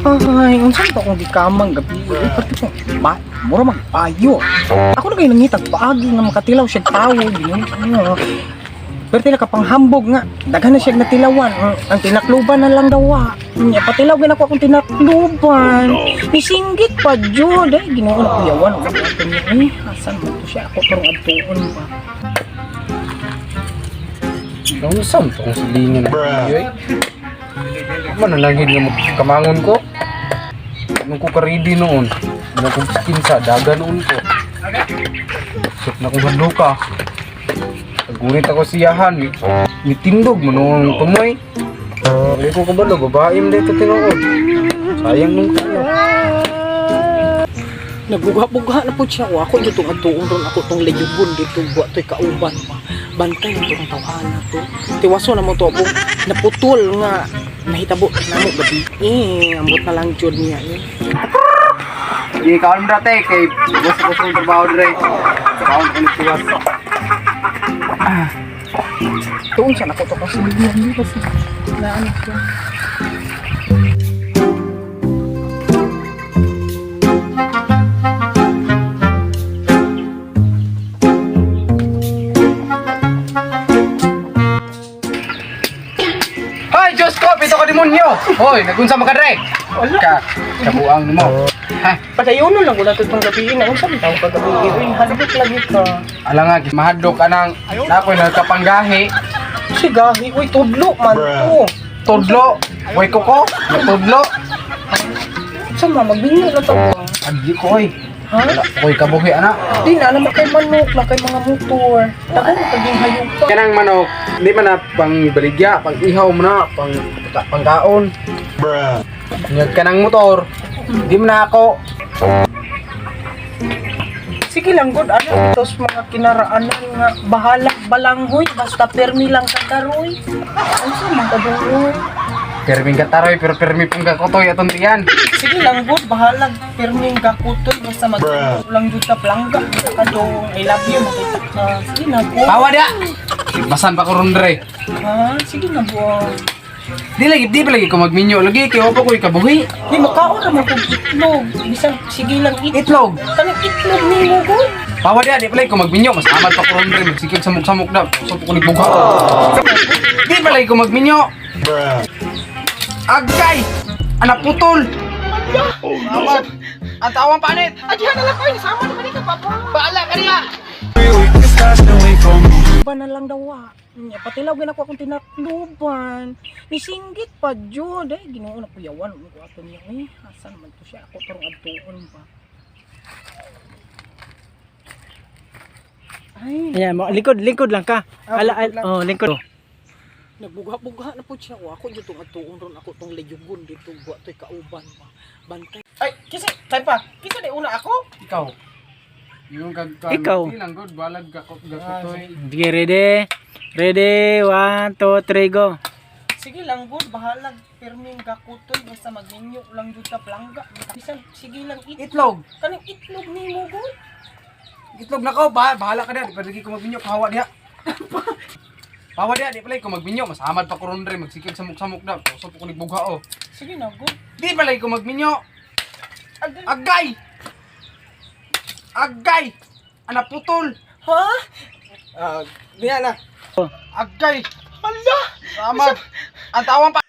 Ay, unsa ba akong gikamang gabi? Uy, parte ko. Ba, mura magpayo. Ako na kayo nangitag paagi nga makatilaw siya tawo. Ginoo. Pero tila ka panghambog nga. Daghan na siya natilawan. Ang tinakluban na lang daw ah. Nya patilaw gid ako akong tinakluban. Nisinggit pa jud. Ay, Ginoo na kuyawan. Ay, asan mo to siya? Ako tarong adtuon pa. Nausam to kung silingan na yoy. Manalangin nga magkamangon ko. Nung ko karidi noon, nung kong skin sa daga noon ko. Sip na kong hadlo ka. Nagunit ako siyahan, mitindog mo noong tumoy. Hindi ko kabalo, babae mo dito tinuod. Sayang nung kayo. Nagbuga-buga na po siya. Ako dito adtuon ron ako tong layugon dito buwa to'y kauban pa. Bantay na to ang tawhana to. Tiwaso na mo to ako naputol nga nahitabo na mo gabi. Eh, ambot na lang jud niya eh. Di kaon mo dati, kay gusto ko sa trabaho dire. Kaon ko nagtiwas. Tuon siya nako to kasi hindi kasi na ano siya. Hoy, Diyos ko, pito ka demonyo! Hoy, nagunsa mo ka dre? Ka, kabuang mo. Ha, Padayonon lang ko na to tong gabi na unsa man tawo kagabi. Uy, hadlok lagi ka. ala nga, mahadlok anang nakoy nagkapanggahi. Sigahi, uy, tudlo man to. Tudlo, way kuko, natudlo. Unsa man magbinyo na to. Adi ko oy. Ha? Wala ko'y kabuhi ana. Di na naman kay manok, na kay mga motor. Dako kaging hayop pa. Kanang manok, di man na pang baligya, pang ihaw mo na, pang pangkaon. Nyag kanang motor, di man na ako. Sige lang, good. Ano, tos mga kinaraanan nga, bahala balanghoy, basta permi lang kataroy. Ano sa mga kaduoy? Pirming kataroy, pero pirmi pong kakutoy atong tiyan. Sige lang, good. Bahala, permi kakutoy, basta mag lang jud ta plangga. Kadong, I love you, makita ka. Sige na, go. Pawa da! Basan pa ko ron dre. Ha? Sige na, buwa. Di lagi, di pa lagi ko magminyo. Lagi, kay pa ko'y kabuhi. Di, makaon naman kong itlog. Bisan, sige lang itlog. Itlog. Kanang itlog ni mo, good. Pawa di, di pala ko magminyo. Mas amad pa ko ron dre. Magsikig samok-samok na. Usap ko nagbuga. Di pala ko magminyo. Agkay! Anak putol! Amad! Ang tawang panit! Adihan na lang ko, sama naman ikaw, papa. Baala ka niya! Ba na lang daw ah. Nya patilaw gid ako akong tinakluban. Nisinggit pa jud. Ay, Ginoo na kuyawan ko ato niya. Eh, asan man to siya? Ako tarong adtuon pa. Ay, Ayan, mo, lingkod, lingkod lang ka. Ah, Ala, lingkod lang. oh, lingkod. Nagbuga-buga na po siya. Ako dito adtuon ron ako tong layugon dito buwa to'y kauban pa. Bantay. Ay, kisa, tay pa. Kisa di una ako. Ikaw. Yung kag Ikaw. Lang god balag gakot gakutoy. Sige, ready? Ready? 1, 2, 3, go. Sige lang good, bahala pirming gakutoy basta magminyo lang jud ta plangga. Bisan sige lang itlog. Itlog. Kanang itlog nimo good. Itlog na ko ba bahala ka diha di pa lagi ko magminyo kahawa diha. Pawa diha di pala ko magminyo mas amad pa ko ron dre magsikig samok-samok na. Usap ko nagbuga oh. Sige na good. Di pala ko magminyo. Agay. Agay! Agay! Anak putol! Ha? Ah, diya na. Agay! Hala! Tama! Ang tawang pa!